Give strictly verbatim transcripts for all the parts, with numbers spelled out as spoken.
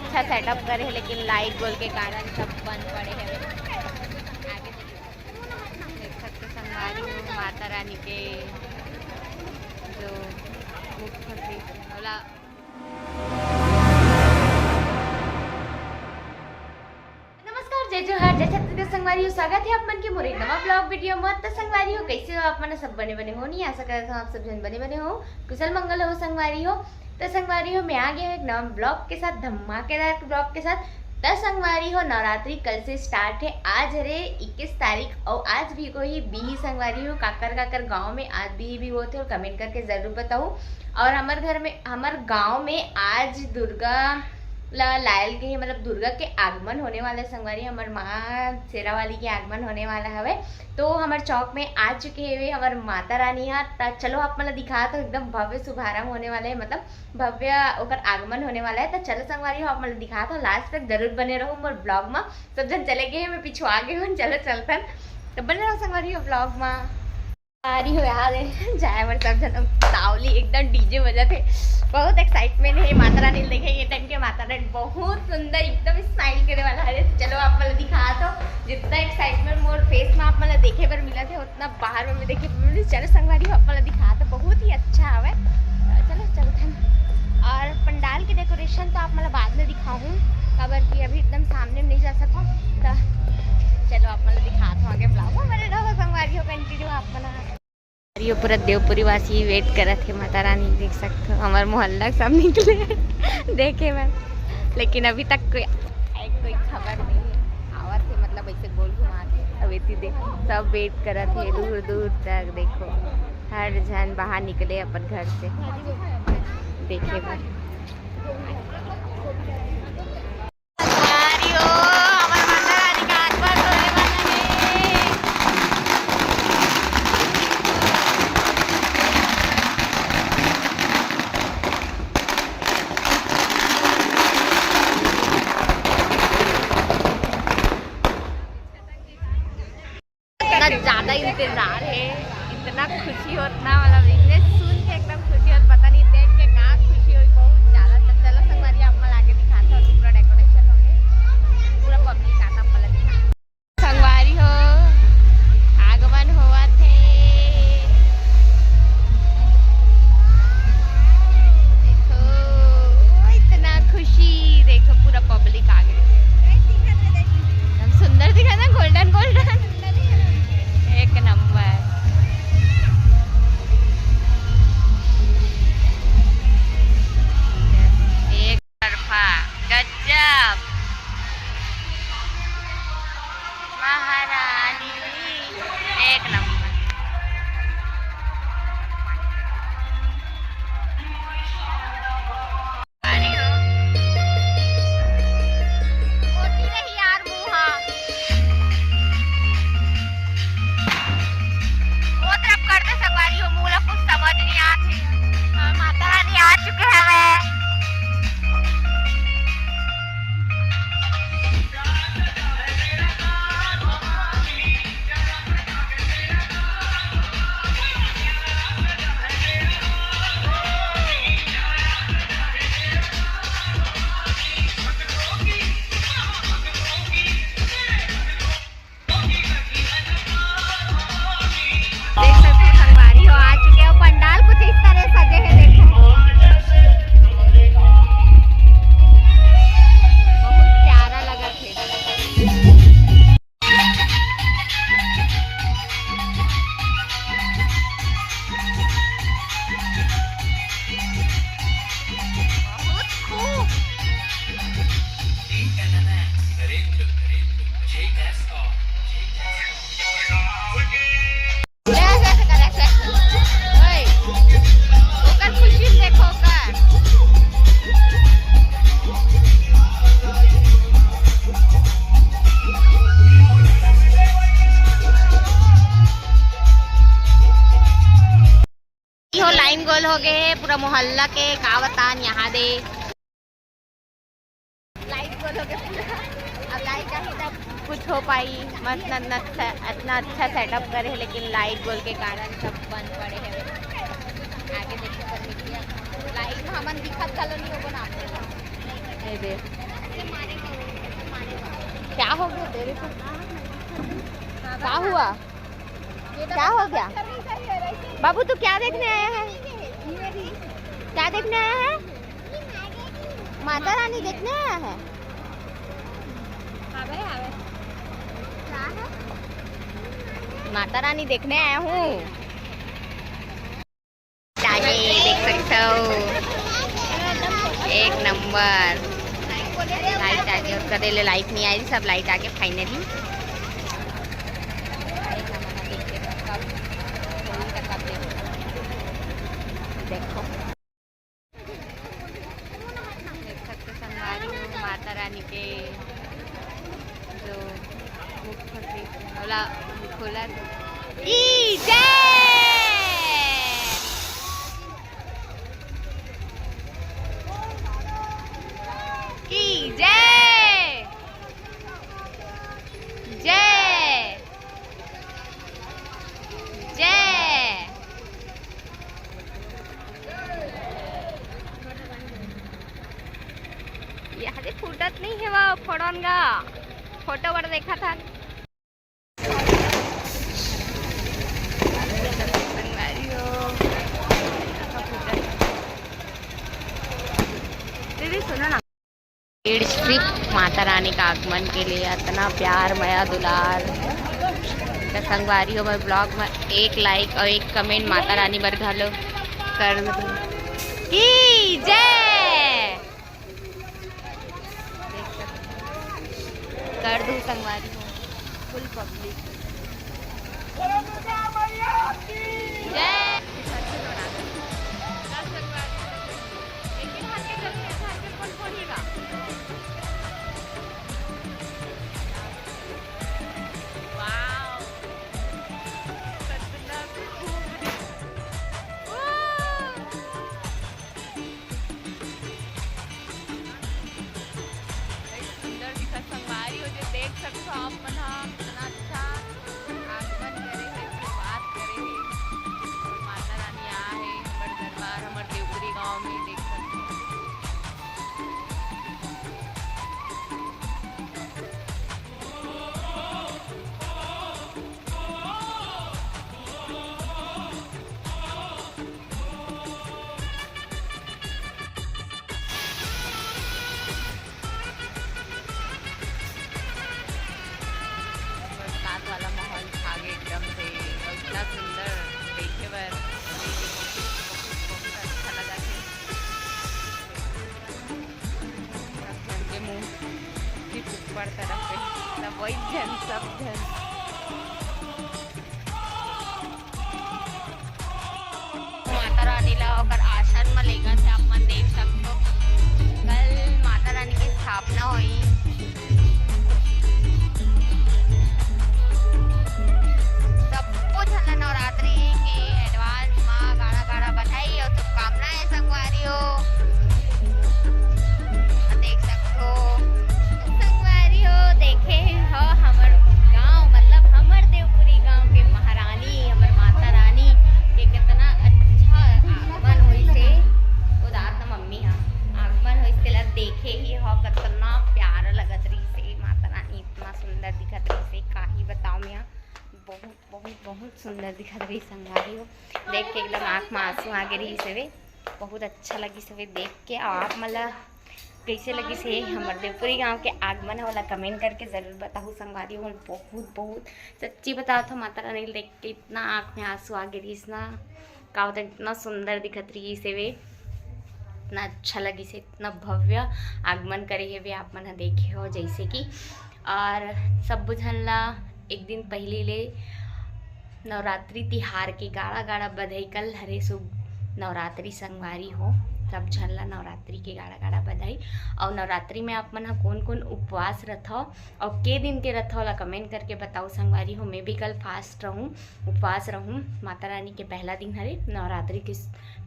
अच्छा सेटअप करे हे, लेकिन लाइट गोल के कारण सब बंद पड़े हे। आगे देख सकते हो, संगवारी हो, माता रानी के जो मुख होथे, ओला नमस्कार, जय जोहार, जय छत्तीसगढ़ संगवारी हो, स्वागत है आप मन के मोर एक नवा ब्लॉग वीडियो में। तो संगवारी हो, कैसे हो आप मन? सब बने बने हो नहीं? आशा करत हूँ आप सब जन बने बने हो, कुशल मंगल हो संगवारी हो। तो संगवारी हो, मैं आ गई हूँ एक नवा ब्लॉग के साथ, धमाकेदार ब्लॉग के साथ। तो संगवारी हो, नवरात्रि कल से स्टार्ट है, आज हरे इक्कीस तारीख और आज भी कोई बिही संगवारी हो, काकर काकर गांव में आज बिही भी होते और कमेंट करके जरूर बताओ। और हमर घर में, हमर गांव में आज दुर्गा ला लायल के, मतलब दुर्गा के आगमन होने वाला है संगवारी, हमर माँ शेरा वाली के आगमन होने वाला हवे। तो हमर चौक में आ चुके हवे हमर माता रानी हा। त चलो आप मन ला दिखात हूँ, एकदम भव्य शुभारंभ होने वाला है, मतलब भव्य ओकर आगमन होने वाला है। त चलो संगवारी हो, आप मन ला दिखात हूँ, लास्ट तक जरूर बने रहो मोर ब्लॉग में। सब जन चले गए हैं, मैं पीछू आ गई हूँ, चलो चलतन, तो बने रहो संगवारी हो ब्लॉग में। आ रही हो यार, जाए बर सब जन, अब तावली एकदम डीजे बजत हे, बहुत एक्साइटमेंट है माता रानी देखे। ये टाइम के माता रानी बहुत सुंदर एकदम स्माइल करे वाला है। चलो आप मन ला दिखात हूँ, जितना एक्साइटमेंट मोर फेस में आप मन ला देखे बर मिलत हे, उतना बाहर में भी देखे बर मिलत हे। चलो संगवारी हो, आप मन ला दिखात हूँ, बहुत ही अच्छा हवे। चलो चलथन। और पंडाल के डेकोरेशन तो आप मन ला बाद में दिखाहूँ, काबर कि अभी एकदम सामने में नहीं जा सकूँ। तो चलो आप मन ला दिखात हूँ आगे ब्लॉग में, बने रहो संगवारी हो, कंटिन्यू आप मन ह। ये पूरा देवपुरी वासी वेट करत हे माता रानी, देख सकते हो, हमारे मोहल्ला सब निकले देखे बर, लेकिन अभी तक कोई, कोई खबर नहीं है। आवत हे, मतलब ऐसे गोल घुमा के, अब एती देख, सब वेट करत हे दूर दूर तक। देखो, हर झन बाहर निकले अपन घर से देखे बर। संगवारी हो, हमर माता रानी के आगमन होने वाला हे। इतना ज्यादा इंतजार है, इतना खुशी होत ना, मतलब इतने सुन के एकदम खुशी होत, पता नहीं देख के का खुशी होई, बहुत ज्यादा। तो चलो संगवारी, आप मन आगे दिखात हूँ, पूरा डेकोरेशन हो गए, पूरा पब्लिक आता, आप मन ला दिखात हूँ। संगवारी हो, आगमन होवत हे। देखो, इतना खुशी, देखो पूरा पब्लिक आ गई। एकदम सुंदर दिखा ना, गोल्डन गोल्डन, एक नंबर। एक तरफा गजब। महारानी एक नंबर। अरे हो। होती रही यार मुँह। वो तरफ कर दे संगवारी हो, मोला कुछ समझ नहीं आत हे। और माता रानी आ चुके हवे। देख सकते हो, संगवारी हो आ चुके हो। पंडाल कुछ इस तरह सजे हैं, देखो। बहुत प्यारा लगा थे। बहुत खूब। ऐसे, ऐसे कर, ऐसे। ओए, ओकर खुशी में देखो ओकर। इहो लाइन गोल हो गए हे, पूरा मोहल्ला के का बतान यहाँ दे। लाइन गोल हो गए पूरा। अब लाइन जाही तब कुछ हो पाई, मत न, न, अच्छा, इतना अच्छा सेटअप करे हे, लेकिन लाइट गोल के कारण सब बंद पड़े हे। आगे देखो कर लीजिए, लाइट में हमन दिखत घलो नहीं होबो ना। ये दे। क्या हो गया तेरे को? क्या हुआ? क्या हो गया? बाबू, तू क्या देखने आया है? क्या देखने आया है? माता रानी देखने आया है। माता रानी देखने आया हूँ। आगे देख सकते हो, एक नंबर। लाइट आगे, उसका देले लाइट नहीं आई, सब लाइट आगे फाइनली। देखो, देख सकते संगवारी हो, माता रानी के जो मुख होथे, ओला खोला की जय, की जय, जय, जय। ये हरे फूटत नहीं है वो फोड़न गा, फोटो बर देखा था। दीदी सुनो ना। भीड़ सिर्फ माता रानी का आगमन के लिए, इतना प्यार, मया, दुलार। तो संगवारी हो, मैं ब्लॉग में एक लाइक और एक कमेंट माता रानी बर घलो कर दो। की जय। कर दो संगवारी हो, फुल पब्लिक। जय। लेकिन हल्के जल्दी, हल्के कौन फोड़ेगा? वाओ, सतना खूब। सुंदर दिखत संगवारी हो, जो देख सकथो आप मन ह, इतना अच्छा आगमन करे हे, शुरुआत करे हे। माता रानी आ हे हमर दरबार, हमर देवपुरी गांव में, देख सकथो। बरसात वाला माहौल छा गे एकदम से, अउ इतना सुंदर देखे बर, बहुत, बहुत अच्छा लगा थे। सब झन के मुंह सिर्फ ऊपर तरफ हे, सब वही झन, सब झन। माता रानी ला ओकर आसन म लेगत हे, आप मन देख सकथो। कल माता रानी के स्थापना होही। सबो झन ला नवरात्रि के advance म गाड़ा गाड़ा बधाई अउ शुभकामनाएं संगवारी हो। देख सकथो संगवारी हो, देखे ही हो हमर गांव, मतलब हमर देवपुरी गांव के महारानी, हमर माता रानी के कितना अच्छा आगमन होइस हे। उदार न मम्मी हा आगमन होइस, तेला देखे ही हो, कितना प्यारा लगत रहिस हे माता रानी, इतना सुंदर दिखत रहिस हे, का ही बताओ मैं। बहुत, बहुत, बहुत सुंदर दिखत रहिस संगवारी हो, देख के एकदम आँख में आंसू आ गे रहिस हवे। बहुत अच्छा लगिस हवे देख के। अउ आप मन ला कइसे लगिस हे हमर देवपुरी गांव के आगमन, ओला comment करके जरूर बताहू संगवारी हो। बहुत, बहुत सच्ची बतावत हो, माता रानी ल देख के इतना आँख में आंसू आ गे रहिस ना, का होता, इतना सुंदर दिखत रहिस हवे, इतना अच्छा लगिस हे, इतना भव्य आगमन करे हवे, आप मन ह देखे हो जैसे कि। और सब झन ला एक दिन पहली ले नवरात्रि तिहार के गाड़ा गाड़ा बधाई। कल हरे शुभ नवरात्रि संगवारी हो, सब झन ला नवरात्रि के गाड़ा गाड़ा बधाई। और नवरात्रि में आप मन ह कौन कौन उपवास रथव और के दिन के रथव, ओला comment करके बताओ संगवारी हो। मैं भी कल fast रहूँ, उपवास रहूँ। माता रानी के पहला दिन हरे नवरात्रि के,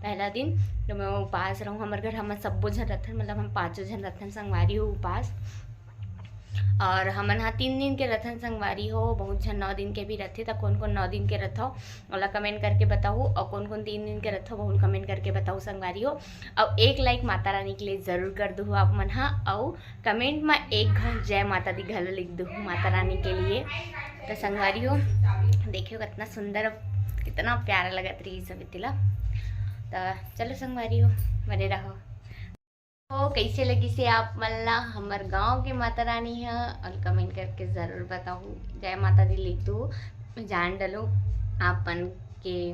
पहला दिन तो मैं उपवास रहूँ। हमर घर हमन सब्बो झन रथन, मतलब हम पाँचों झन रथन संगवारी हो उपवास। और हमन हा तीन दिन के रथन संगवारी हो, बहुत झन नौ दिन के भी रथे, त कोन कोन नौ दिन के रथव ओला कमेंट करके बताहू, और कोन कोन तीन दिन के रथव ओहू कमेंट करके बताहू संगवारी हो। और एक लाइक माता रानी के लिए जरूर कर दूहू आप मन हा, और कमेंट में एक घन जय माता दी घलो लिख दूहू माता रानी के लिए। तो संगवारी हो, देखियो कितना सुंदर, कितना प्यारा लगत रही सब तिला। तो चलो संगवारी हो, बने रहो। हो, कैसे लगिसे आप मन ला हमर गांव के माता रानी ह? और कमेंट करके जरूर बताहू। जय माता दी लिख दो, जान डलो। आप मन के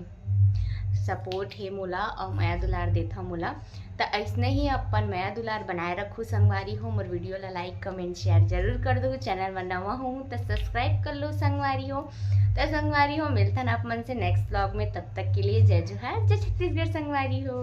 सपोर्ट हे मोला और मया दुलार देथा मोला, त ऐसने ही अपन मया दुलार बनाए रखू संगवारी हो। मोर वीडियो ला लाइक, कमेंट, शेयर जरूर कर दो। चैनल में नवा हो त सब्सक्राइब कर लो संगवारी हो। त संगवारी हो, मिलथन आप मन से नेक्स्ट व्लॉग में। तब तक के लिए जय जोहार, जय छत्तीसगढ़ संगवारी हो।